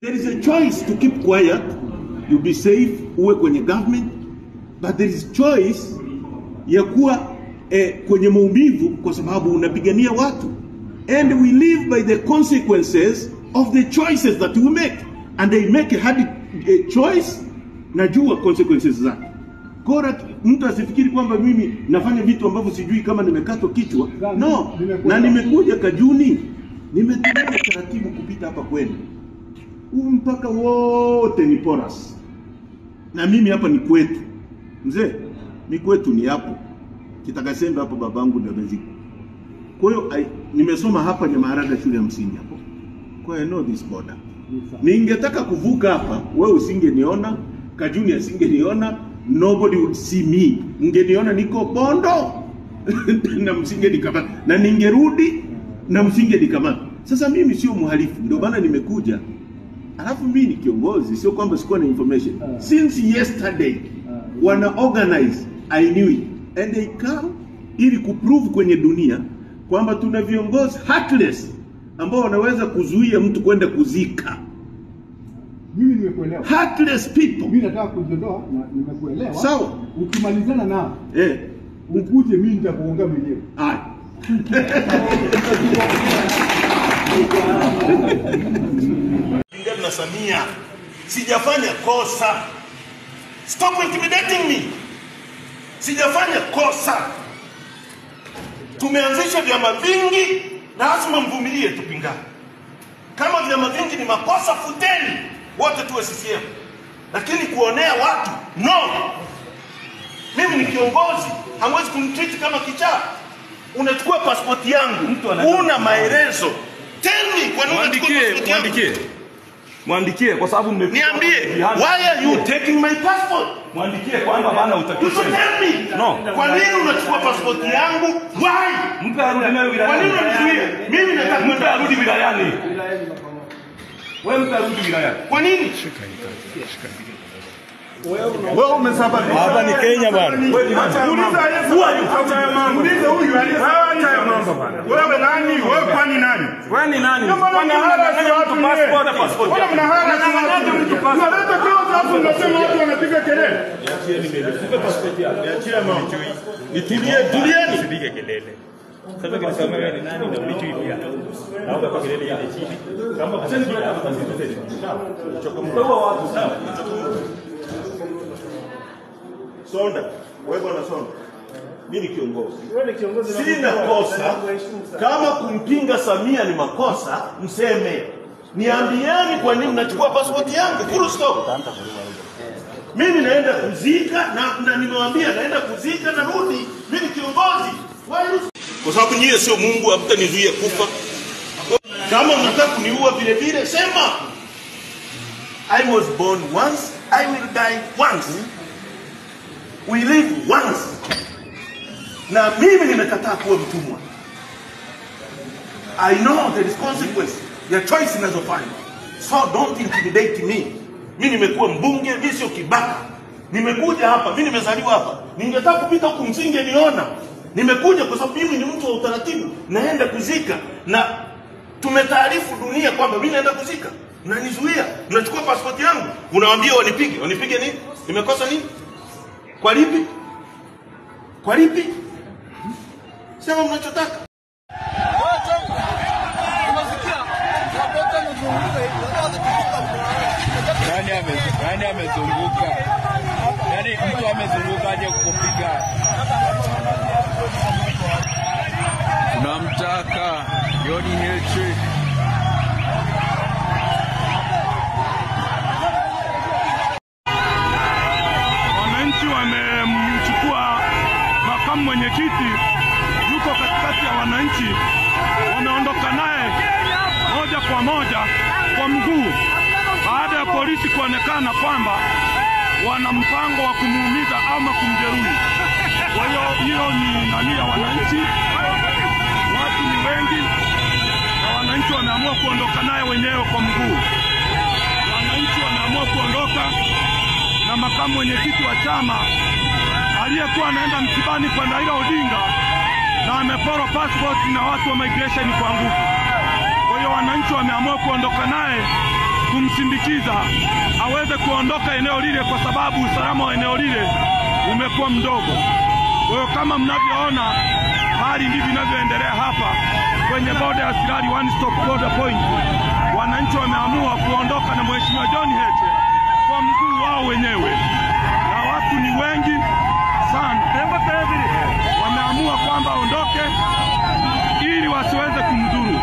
There is a choice to keep quiet, you be safe, uwe kwenye government, but there is choice ya kuwa kwenye maumivu kwa sababu unapigania watu. And we live by the consequences of the choices that we make. And they make a hard choice, najua consequences zake. Kora mtu asifikiri kwamba mimi nafanya vitu ambavyo sijui kama nimekatwa kichwa. No, na nimekuja Kajuni, nimetumia taratibu kupita hapa kwenu. Huu mpaka wote ni porous. Na mimi hapa ni kwetu. Mzee, ni kwetu ni hapo. Kitakasembe hapo babangu ndio amezikwa. Kwa hiyo nimesoma hapa Nyamaharaga shule ya msingi hapo. Kwa hiyo I know this border. Ningetaka kuvuka hapa, wewe usingeniona, Kajuni asingeniona, nobody would see me. Mngeniona niko Bondo na msingenikamata. Na ningerudi na msingenikamata. Sasa mimi sio mhalifu, ndio maana nimekuja. Alafu mimi ni kiongozi, sio kwamba sikuwa na information. Since yesterday wana organize, I knew it. And they come ili kuprove kwenye dunia kwamba tuna viongozi heartless ambao wanaweza kuzuia mtu kwenda kuzika. Mimi nimekuelewa. Heartless people. Mimi nataka kujiondoa na nimekuelewa. Sawa. Ukimalizana nao, ukuje mimi nitakuongea mwenyewe. Haya. Na Samia, sijafanya kosa. Stop intimidating me. Sijafanya kosa. Tumeanzisha vyama vingi na lazima mvumilie tupingane. Kama vyama vingi ni makosa, futeni wote tuwe CCM. Lakini kuonea watu, no. Mimi ni kiongozi, hamwezi kunitreat kama kichaa. Unachukua passport yangu, una maelezo. Tell me, kwa nini unachukua passport yangu? Mwandikie kwa sababu niambie, why are you taking my passport? Mwandikie kwamba bana utakiwa. You tell me. No. Kwa nini unachukua passport yangu? Why? Mpe arudi nayo wilayani. Kwa nini unanizuia? Mimi nataka mpe arudi wilayani. Wewe mpe arudi wilayani. Kwa nini? Wewe umesababisha. Hapa ni Kenya bwana. Uliza Yesu. Uliza huyu aliyesababisha haya mambo bwana. Wewe nani? Wewe kwani nani? Wewe ni nani? Kwani mnahara watu passport? Mbona mnahara watu passport? Unaleta close hapo unasema watu wanapiga kelele. Nipe passport yako. Niachie mama. Nitilie, tulieni. Usipige kelele. Sasa ukisema wewe ni nani na ulijui pia. Naomba kwa kelele ile chini. Kama shida Mtaua watu sawa. Sonda, wewe bwana Sonda. Mimi ni kiongozi. Wewe ni kiongozi na sina kosa. Kama kumpinga Samia ni makosa, mseme. Niambieni kwa nini mnachukua passport yangu? Full stop. Mimi naenda kuzika na nimewaambia naenda kuzika na rudi. Mimi ni kiongozi. Kwa sababu nyie sio Mungu, hamtanizuia kufa. Kama mnataka kuniua vile vile, sema. I was born once, I will die once. We live once. Na mimi nimekataa kuwa mtumwa. I know there is consequence ya choice ninazofanya. So don't intimidate me. Mimi nimekuwa mbunge, mimi sio kibaka. Nimekuja hapa, mimi nimezaliwa hapa. Ningetaka kupita huku msingeniona. Nimekuja kwa sababu mimi ni mtu wa utaratibu, naenda kuzika na tumetaarifu dunia kwamba mimi naenda kuzika. Mnanizuia, mnachukua passport yangu, unawaambia wanipige. Wanipige nini? Nimekosa nini? Kwa lipi? Kwa lipi? Sema mnachotaka. Nani amezunguka? Yaani mtu amezunguka aje kukupiga? Tunamtaka John Heche. Wananchi wamemchukua makamu mwenyekiti, yuko katikati ya wananchi, wameondoka naye moja kwa moja kwa mguu baada ya polisi kuonekana kwamba wana mpango wa kumuumiza ama kumjeruhi. Kwa hiyo hiyo ni nani ya wananchi, watu ni wengi na wananchi wameamua kuondoka naye wenyewe kwa mguu. Wananchi wameamua kuondoka na makamu mwenyekiti wa chama aliyekuwa anaenda msibani kwa Raila Odinga na ameporwa passport na watu wa migration kwa nguvu. Kwa hiyo wananchi wameamua kuondoka naye kumsindikiza aweze kuondoka eneo lile, kwa sababu usalama wa eneo lile umekuwa mdogo. Kwa hiyo kama mnavyoona, hali ndivyo inavyoendelea hapa kwenye boda ya Sirari One Stop Border Point. Wananchi wameamua kuondoka na Mheshimiwa John Heche kwa mguu wao wenyewe, na watu ni wengi sana. Wameamua kwamba aondoke ili wasiweze kumdhuru.